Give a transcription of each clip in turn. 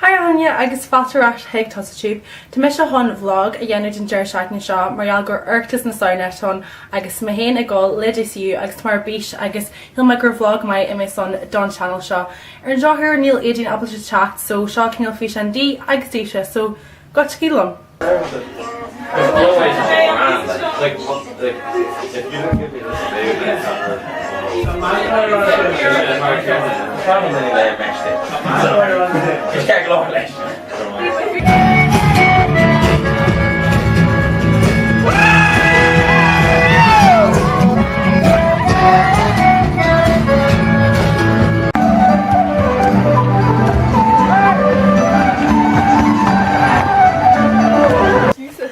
Hi Áine agus fáilte ar ais chuig TusaTube. Tá mise chun vlog a dhéanamh den deireadh seachtaine seo mar gheall gur Oireachtas na Samhna atá ann agus mé féin ag dul le DCU agus tá mé ar bís agus shíl mé gur vlog maith a mbeadh ann don channel seo. Ar an drochuair níl Aideen ábalta teacht so seo cineál físeán di agus daoibhse so goitsigí liom!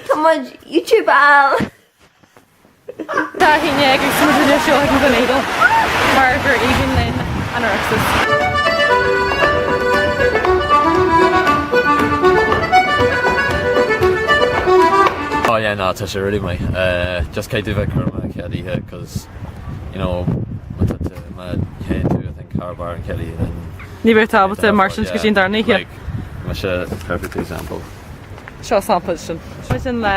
Tá muid YouTube al. Tá a haon agus muid anois seo ag an Gleneagle mar gur aoibhinn linn an Oireachtas. Oh yeah no tá sé really maith uh, just caithfidh tú bheith cúramach an chéad oíche cos you know má tá tú má théann tú I think thar barr an chéad oíche then Ní bheidh tú ábalta mar sin go dtí an darna oíche. Like mise perfect example. Seo sampla sin. Seo sin le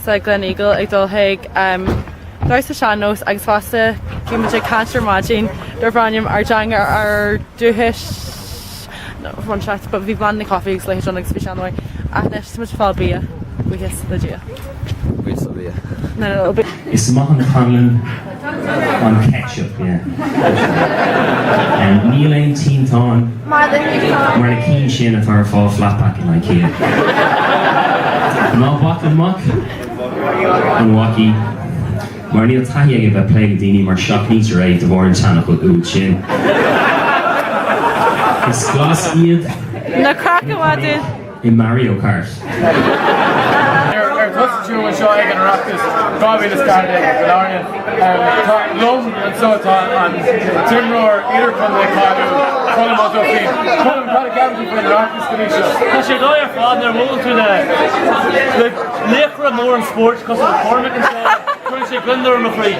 sa Gleneagle ag dul chuig um, damhsa sean-nós agus fosta bhí muid ag caint ar maidin darb ainm ár dteanga ár dúchais no, run chat, but bhí blanna coffee agus leithéid ann agus bhí sé an-mhaith. Ach anois tá muid ag fáil bia. Buíochas le Dia. Buíochas le Dia. No, no, no. Is maith an t-anlann an ketchup, yeah. Níl aon tinteán mar na cinn sin atá ar fáil flat pack in Ikea. Ná bac le mac an mhacaí mar níl taithí aige bheith plé le daoine mar seachnaítear é de bharr an tseanfhocail úd sin. Is glas iad Na craic a mhaidin. i Mario Kart. Ar thosaigh tú anseo ag an Oireachtas 2014 i gCill Airne. Tá liom anseo tá an t-imreoir idirchontae cáiliúil Colm Ó Dufaoin. Colm, cad a cheapann tú faoin Oireachtas go dtí seo? Tá sé dóigh ar fad nuair a bhuaileann tú le le laochra mór an spóirt cosúil le Cormac anseo, cuireann sé gliondar ar mo chroí.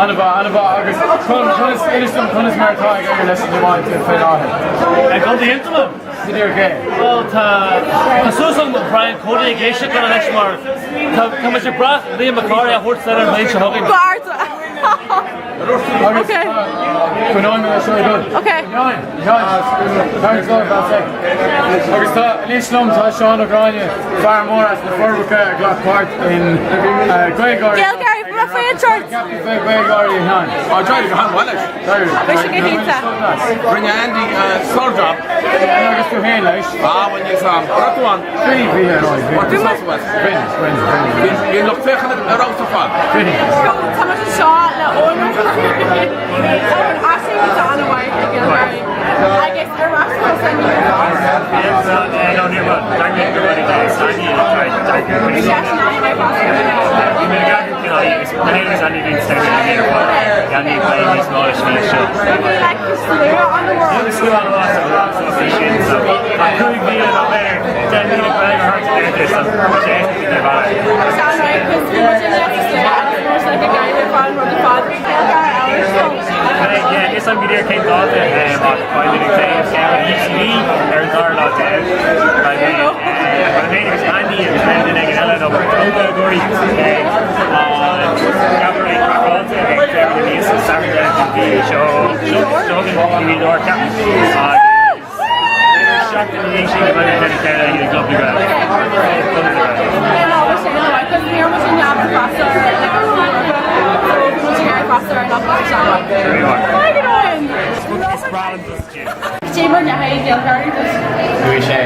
An-mhaith, an-mhaith agus Colm, conas, inis dom conas mar atá ag éirí leis an iomáint faoi láthair? I gContae Aontroma? Go díreach é. Bhuel tá tá súil agam go bhfuil Brian Cody ag éisteacht linn anois mar tá tá muid ag brath Liam McCarthy a thabhairt soir an bhliain seo chugainn. Agus coinneoidh mé seo ag dul. Agus tá anois liom tá Seán Ó Gráinne, fear mór as na Forbacha a ghlac páirt in Gaelgáirí. Gaelgáirí, bhí mé faoi an tseort! Gaelgáirí a Sheáin. Á, d'éirigh go han-mhaith leis. Bhí sé go hiontach. Rinne Andy sár-jab. Agus tú féin leis. Ah, bhuel níl 's a'm. An raibh tú ann? Bhí, bhí ar ndóigh, bhí. Bhain tú sásamh as? Bhain, bhain, bhain. Bhí, bhí an lucht féachana ar fheabhas ar fad. Bhí. So, tá muid anseo le Eoin Ó Curraoin, Aisling Ní Donnabháin ag Gaelgáirí agus ar ais tusa ní Cé mar ndeachaigh Gaelgáirí duit? Bhí sé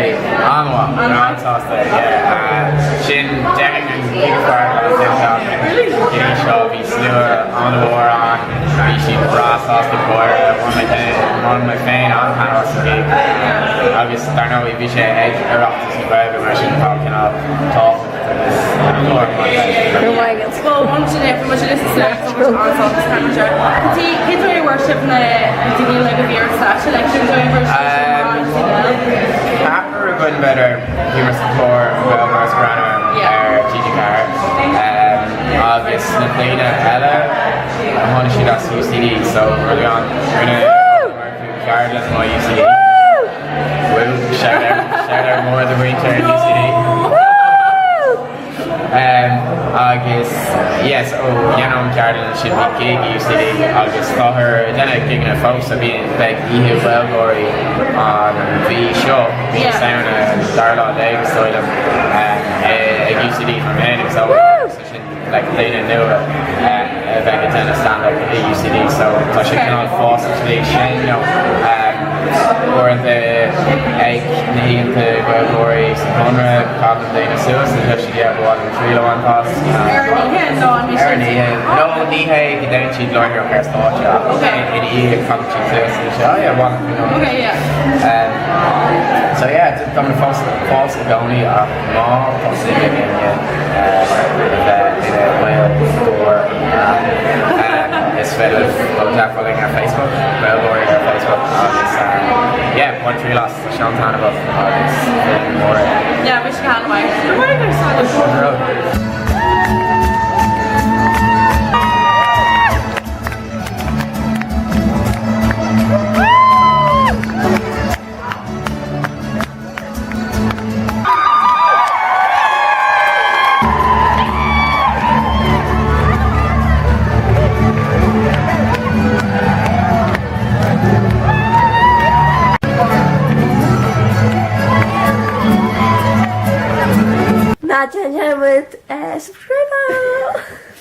an-mhaith, an-sásta, yeah. Sin déarfainn an gig is fearr atá déanta againn go dtí seo, bhí slua an-mhór ann, bhí siad breá sásta gáire, bhain mé féin, bhain mé féin an-taitneamh as an gig agus dar ndóigh bhí sé ag Oireachtas na Gaeilge mar sin tá cineál tábhacht agus an-mhór mar sin. Bhuel, bhain sin é, bhí muid uilig sa slua agus bhí muid an-sásta caint anseo. Cad é, cén dóigh a bhfuair sibh na daoine uilig a bhí ar an stáitse, like cén dóigh a bhfuair sibh sin Ceathrar againn b'fhéidir, bhíomar sa chlár An Gaeilgeoir is Greannmhaire ar TG4 agus na daoine eile tháinig siad as UCD so rud ann rinne ceardlann ó UCD. Woo! Shout out, shout out. Agus yes ó dhéanamh an ceardlann sin bhí gig i UCD agus táthar ag déanamh gigeanna fós so bíonn beidh oíche Ghaelgáirí an mhí seo, mí na Samhna, an dara lá déag is dóigh liom, ag UCD tá mé féin agus Eoin so sin like daoine nua a bheidh ag déanamh stand up i UCD so tá sé cineál fás sa tslí sin you know uaireanta ag na hoícheanta Gaelgáirí sa Chonradh tagann daoine suas agus tá siad yeah ba mhaith linn triail a bhaint as. Ar an oíche nó an Ar an oíche nó ní hé go dtéann siad láithreach ar stáitse ach ina oíche tagann siad suas agus oh yeah ba mhaith linn Okay yeah. So yeah tá mé fós fás i gcónaí ach má tá suim ag éinne a bheith ina Ghaelgáire is féidir libh dul i dteagmháil linn ar Facebook, Gaelgáirí ar Facebook agus yeah bain triail as, tá sé an-taitneamhach agus féidir go mór é. Yeah, bhí sé an-mhaith. Go raibh maith agat. Ná déan dearmad subscribe!